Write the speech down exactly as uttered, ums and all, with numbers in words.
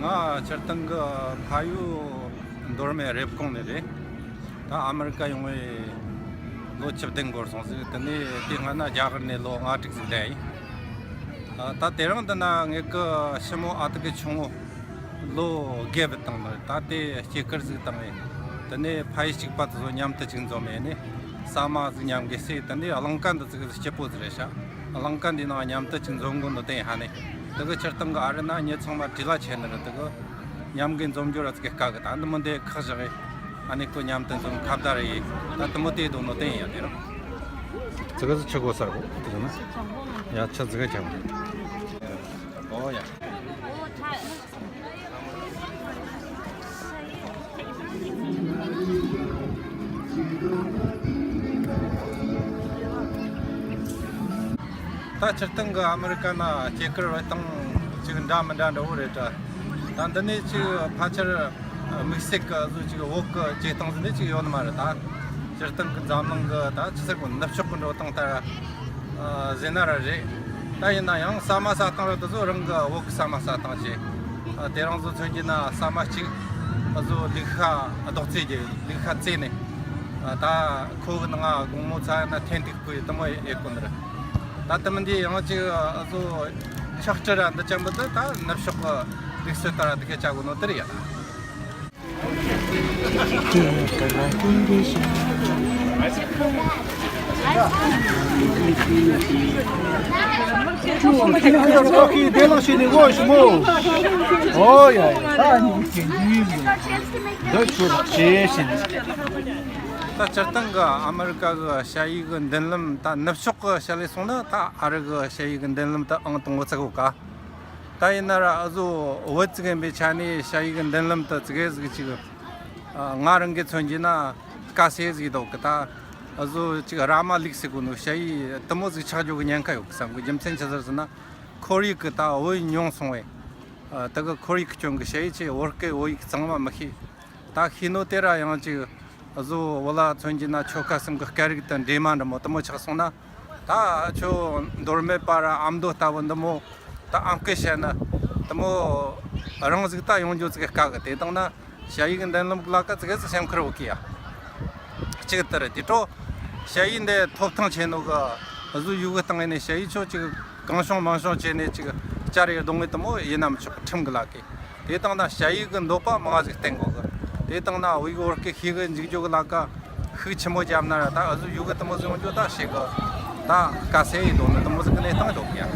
ང་སྤྱིར་བཏང་གི་ཕ་ཡུལ་མདོ་སྨད་རེབ་གོང་ནས་རེད། ད་ཨ་མི་རི་ཀ་ཡོང་བའི་ལོ་བཅུ་བདུན་འགོར་སོང་ཟིག་དེ་ནས་དེ་སྔ་ན་རྒྱ་གར་ནས་ལོ་ལྔ་དྲུག་ཟིག་བསྡད་ཡིན། ད་དེ་རིང་འདི་ན་ངེད་ཀྱི་ཞི་མོ་ཨ་ཏི་ཀི་ཆུང་ངུ་ལོ་བརྒྱད་བུད་བཏང་ནི་རེད། ད་དེ་སྐྱེས་སྐར་ཟིག་བཏང་ངས། དེ་ནས་ཕ་ཡུལ་གཅིག་པ་དེ་ཚོ་མཉམ་དུ་གཅིག་འཛོམས་ཡས་ནས་ཟ་མ་ཟིག་མཉམ་གི་ཟས། དེ་ནས་གླིང་ག་འདི་ཚོ་གི་སྐྱིད་པོ་ཟིག་རེད་ཤག་གླིང་ག་འདི་ནང་མཉམ་དུ་གཅིག་འཛོམས་དགོས་ནོ་དེ་ཡིན་ཧ་ནས། དེ་གི་སྤྱིར་བཏང་གི་ཨ་རི་ན་མྱི་ཚང་མ་བྲེལ་བ་ཆེ་ནི་རེད། དེ་གི་མཉམ་གི་འཛོམས་རྒྱུ་ར་ཙི་གེ་དཀའ་གི། ད་འདི་མོ་འདི་ཁག་བཞག་གི། ཨ་ནི་ཁོ་མཉམ་དུ་འཛོམས་ཁ་བརྡ་རེ་ཡས། ད་དེ་མོ་དེ་འདུག་ནོ་དེ་ཡིན་ཡ། དེ་རིང་ཙི་གི་ཟིག་ཆི་གོ་སར་གོ་དེ་ན། ཡ་ཆི་ཟིག་ག་ཁྱམ་གི། ཨོ་ཡ། ད་སྤྱིར་བཏང་གི་ཨ་མི་རི་ཀ་ན་སྐྱེས་སྐར་བ་དང་ཅིག་འདྲ་མི་འདྲ་འདྲ་བོ་རེད་དྲ། ད་འདི་ནས་ཅིག་ཕལ་ཆེར་དམིགས་བསལ་གི་བཟོ་ཅིག་བོད་གི་སྐྱེས་སྟངས་ཟིག་ནས་ཅིག་ཡོད་ནི་མ་རེད། ད་སྤྱིར་བཏང་གི་འཛམ་གླིང་གི་ད་ཅི་ཟེར་གོ་ནུབ་ཕྱོགས་གི་འགྲོ་སྟངས་ལྟར། ཨ་ཟེར་ན་ར་རེད། ད་ཡིན་ན་ཡང་ཟ་མ་ཟ་སྟངས་ར་དེ་ཚོ་རང་གི་བོད་གི་ཟ་མ་ཟ་སྟངས་བྱས། ཨ་དེ་རང་ཚོ་མཚོན་གྱི་ན་ཟ་མ་གཅིག་ཨ་ཚོ་ལུག་ཤ་རྡོག་རྫིས་ཀྱི་ལུག་ཤ་བཙོས་ནས། ཨ་ད་ཁོ་གི་ནང་ང་དགོང་མོ་ཚ་ན་ཐན་ཏིག་བསྐོལ་དེ་མོ་ཡེ་གོ་ནི་རེད། ད་དེ་མིན་དེ་ཡང་ཅིག་ཨ་ཚོ་ཆག་སྤྲི་ར་འདི་ཅན་པོ་དེ་ད་ནུབ་ཕྱོགས་གི་ལུགས་སྲོལ་ལྟར་དེ་ག་བྱ་དགོས་ནོ་དེ་རེད་ཡ། ད་སྤྱིར་བཏང་གི་ཨ་མི་རི་ཀ་གི་ཞ་ཡི་གི་མདུན་ལམ། ད་ནུབ་ཕྱོགས་གི་ཞ་ལས་སོང་ན་ད་ཨ་རི་གི་ཞ་ཡི་གི་མདུན་ལམ་ད་ཨང་དང་པོ་བཙུགས་ཡོད་ཀ། ད་ཡིན་ན་ར་ཨ་ཟོ་བོད་ཅིག་ཡིན་པའི་ཆ་ནས་ཞ་ཡི་གི་མདུན་ལམ་དུ་ཙི་གེ་ཟིག་ཅིག་ཨ་ང་རང་གི་མཚོན་གྱི་ན་དཀའ་སེ་ཟིག་འདུག་གི། ད་ཨ་ཟོ་ཅིག་ར་མ་ལུག་ཟེར་གོ་ནོ་ཞ་ཡི་དེ་མོ་ཟིག་ཆགས་རྒྱུ་གི་ཉེན་ཁ་ཡོད་གི་བསམ་གི། རྒྱུ་མཚན་ཆི་ཟིག་ཟེར་ན་ཁོར་ཡུག་གི་ད་བོད་ཉུང་སོང་བས། ཨ་དེ་གི་ཁོར་ཡུག་གི་སྐྱོན་གི་ཞ་ཡི་ཆེ་བོད་སྐད་བོད་ཡིག་གཙང་མ་མི་ཤེས། ད་ཤེས་ནོ་དེ་ར་ཡང་ཅིག་ཨ་ཟོ་བོད་ལ་མཚོན་གྱི་ན་ཆོལ་ཁ་གསུམ་གི་སྐད་རིགས་དང་འདྲེས་མ་འདྲ་མོ་དེ་མོ་ཆགས་སོང་ན། ད་ཁྱོད་མདོ་སྨད་པ་ར་ཨ་མདོ་ལྟ་བུ་འདི་མོ་ད་ཨམ་སྐད་བཤད་ན་དེ་མོ་རང་ཟིག་ད་ཡོང་རྒྱུ་ཙི་གེ་དཀའ་གི། དེ་དང་ན་ཞ་ཡི་གི་མདུན་ལམ་གི་ལ་ཀ་ཙི་གེ་ཙི་སེམས་ཁུར་བོ་གི་ཡ། གཅིག་དེ་རེད། དེ་འཕྲོ་ཞ་ཡི་འདི་ཐོབ་ཐང་ཆེ་ནོ་གི་བཟོ་ཡུ་གི་སྟེང་ནས་ཞ་ཡི་ཆོ་ཅིག་གང་བྱུང་མང་བྱུང་བྱས་ནས་ཅིག་བསྐྱར་ཡི་གཏོང་ངེ་དེ་མོ་ཡིན་ན་མི་ཆོག་ཁྲིམས་གི་ལ་ཀ། དེ་དང་ན་ཞ་ཡི་གི་འདོད་པ་མང་ཟིག་བསྟེན་དགོས་གི། དེ་དང་ན་བོད་ཡིག་བོད་སྐད་ཤེས་གི་འཇུག་རྒྱུ་གི་ལ་ཀ་ཤུགས་ཆེན་མོ་བརྒྱབ་ན་ར་ད་ཨ་ཟོ་ཡུ་གི་དེ་མོ་ཟིག་ཡོང་རྒྱུ་ད་ཤེས་གི། ད་དཀའ་སེ་ཡི་དོན་ནི་དེ་མོ་ཟིག་གི་གནས་སྟངས་འདུག་གི་ཡ།